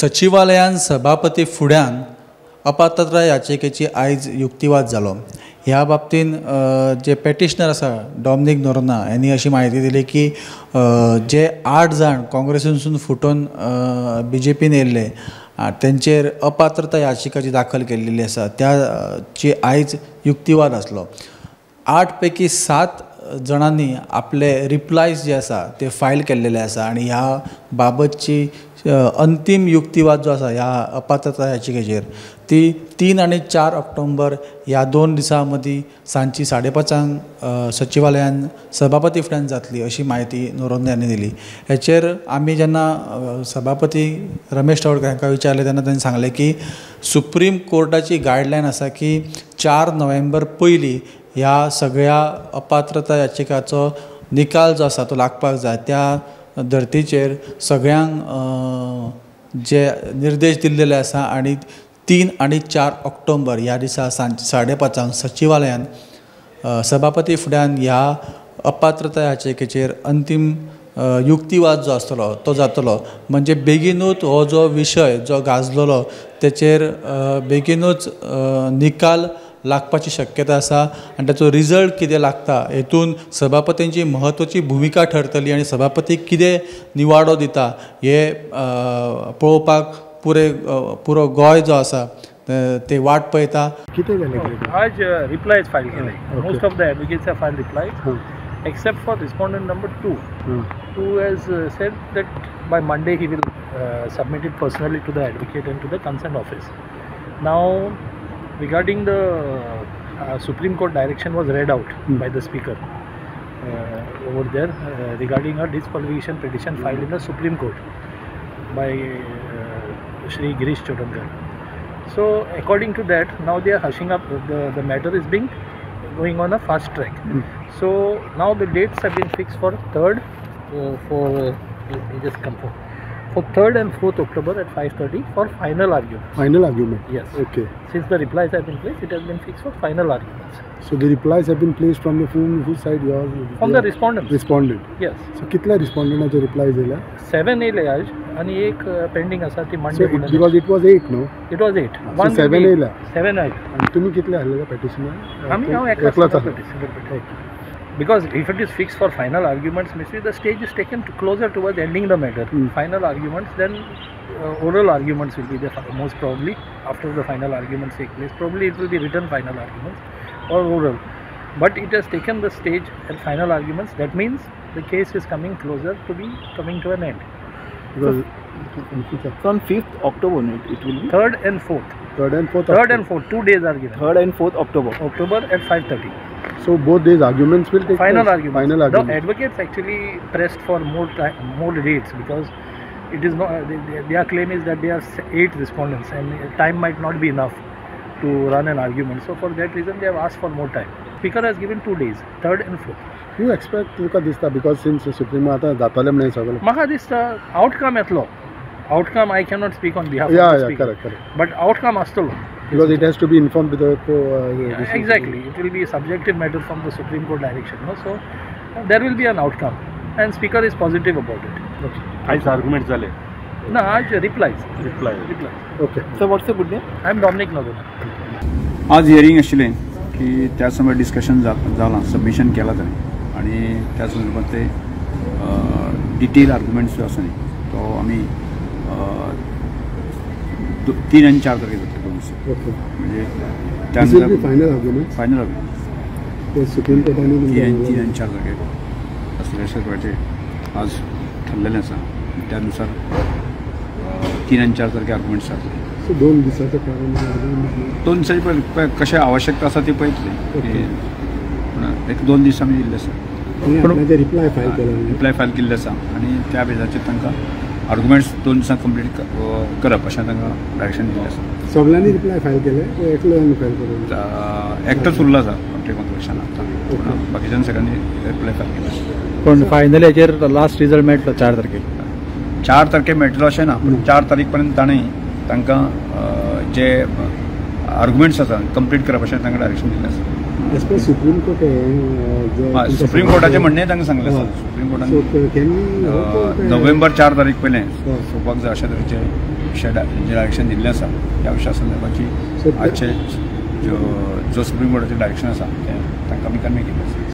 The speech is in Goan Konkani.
सचिवालयान सभापती फुड्यान अपात्रता याचिकेची आयज युक्तिवाद जालो. ह्या बाबतीन जे पेटिशनर आसा डॉमनीक नोरोन्हा यांनी अशी म्हायती दिली की जे 8 जाण काँग्रेसीनसून फुटून बीजेपीन येयल्ले तेंचेर अपात्रता याचिका जी दाखल केल्ली आसा त्याची आयज युक्तिवाद आसलो. 8 पैकी 7 जाणांनी आपले रिप्लायज जे आसा ते फायल केल्लेले आसा आनी ह्या बाबतची अंतीम युक्तिवाद जो आसा ह्या अपात्रता याचिकेचेर ती 3 आनी 4 ऑक्टोबर ह्या 2 दिसां मदीं सांजची 5:30 सचिवालयान सभापती फुड्यान जातली अशी म्हायती नोरोन्हा हांणी दिली. हेचेर आमी जेन्ना सभापती रमेश तवडकर हांकां विचारलें तेन्ना तांणी सांगलें की सुप्रीम कोर्टाची गायडलायन आसा की 4 नोव्हेंबर पयलीं ह्या सगळ्या अपात्रता याचिकाचो निकाल जो आसा तो लागपाक जाय. त्या धर्तीचेर सगळ्यांक जे निर्देश दिल्लेले आसा आनी 3 आनी 4 ऑक्टोबर ह्या दिसा सांजचे 5:30 सचिवालयान सभापती फुड्यान ह्या अपात्रता याचिकेचेर अंतीम युक्तिवाद जो आसतलो तो जातलो. म्हणजे बेगीनूच हो जो विशय जो गाजलेलो तेचेर बेगीनूच निकाल लागपाची शक्यता आसा आनी ताचो रिजल्ट कितें लागता हेतून सभापतींची म्हत्वाची भुमिका ठरतली आनी सभापती कितें निवाडो दिता हे पळोवपाक पुरो गोंय जो आसा ते वाट पळयता. कितें जालें आज रिप्लायज फायल केले. Most of the advocates have file replies except for respondent number 2 who has said that by Monday he will submit it personally to the advocate and to the concerned office. Now regarding the Supreme Court direction was read out by the speaker over there regarding a disqualification petition filed in the Supreme Court by Shri Girish Chodankar. So according to that, now they are hushing up, the matter is being going on a fast track. So now the dates have been fixed for 3rd, let me just confirm, for 3rd and 4th October at 5:30 for final arguments. Final argument? Yes. Okay. Since the replies have been placed, it has been fixed for final arguments. So the replies have been placed from the whose side? Yours? From the respondents. Respondent. Yes. So kitla respondent ache replies आयला? 7 आयले आज आणि एक पेंडिंग आसा ती Monday. So because it was 8, no? It was 8. So 7 आयला. 7 आयले. आणि तुम्ही कितले आले petitioner? आमी हांव एकलोच petitioner. Because if it is fixed for final arguments, means the stage is taken to closer towards ending the matter. Final arguments, then oral arguments will be there most probably after the final arguments take place. Probably it will be written final arguments or oral. But it has taken the stage at final arguments. That means the case is coming closer to be coming to an end. Because so on 5th October it will be? 3rd and 4th. 3rd and 4th. 3rd and 4th, 2 days are given. 3rd and 4th October. October at 5:30. So both days arguments will take final place. Arguments. Final arguments. The advocates actually pressed for more time, more dates, because it is not their claim is that there are 8 respondents and time might not be enough to run an argument. So for that reason they have asked for more time. Speaker has given 2 days, 3rd and 4th. You expect तुका दिसता because since Supreme आता जातले म्हणून सगळें. म्हाका दिसता outcome येतलो. Outcome I cannot speak on behalf of the speaker. Yeah, correct. But outcome आसतलो. Because it has to be informed to the exactly. It will be a subjective matter from the Supreme Court direction. No? So there will be an outcome and speaker is positive about it. Okay. आज arguments जाले? ना, आज replies. Replies. Okay. So what's your good name? I am Dominic Noronha. आज हियरिंग आशिल्लें की त्या समय डिस्कशन जालां, सबमिशन केलां ताणें आनी त्या संदर्भात ते डिटेल आर्ग्युमेंट्स जो आसा न्ही तो आमी 3 आनी 4 तारखेर जातले 2 दीस. म्हणजे त्यानंतर final argument. Final argument supreme कोर्टान 3 आनी 4 तारखेर आसतले अशें करपाचें आज ठरलेलें आसा. त्या नुसार 3 आनी 4 तारखेर आर्ग्युमेंट्स जातले. सो 2 दिसाचें कारण 2 दिसांची कशें आवश्यकता आसा ती पळयतली. पूण एक 2 दीस आमी दिल्ले आसा. रिप्लाय फायल केला, रिप्लाय फायल केल्ले आसा आनी त्या बेजाचेर तांकां आर्ग्युमेंट्स 2 दिसां कंप्लीट करप अशें तांकां डायरेक्शन दिल्लें आसा. सगळ्यांनी रिप्लाय फायल केले एकल्यान फायल केले? एकटोच उरलो आसा कॉन्ट्री कॉन्ट्रॅक्शन आतां, बाकीच्यान सगळ्यांनी रिप्लाय फायल केला. पूण फायनल हेचेर लास्ट रिजल्ट मेळटलो 4 तारखेर? 4 तारखेर मेळटलो अशें ना, पूण 4 तारीख पर्यंत ताणें तांकां जे आर्ग्युमेंट्स आसा कंप्लीट करप अशें तांकां डायरेक्शन दिल्लें आसा. As per supreme court. Supreme कोर्टाचें म्हणणें तांकां सांगलें आसा. सुप्रीम कोर्टान नोव्हेंबर 4 तारीख पयलें सोंपपाक जाय अशा तरेचें डायरेक्शन दिल्लें आसा. ह्या विशया संदर्भाची आजचे जो सुप्रीम कोर्टाचें डायरेक्शन आसा तें तांकां आमी कन्वे केलें आसा.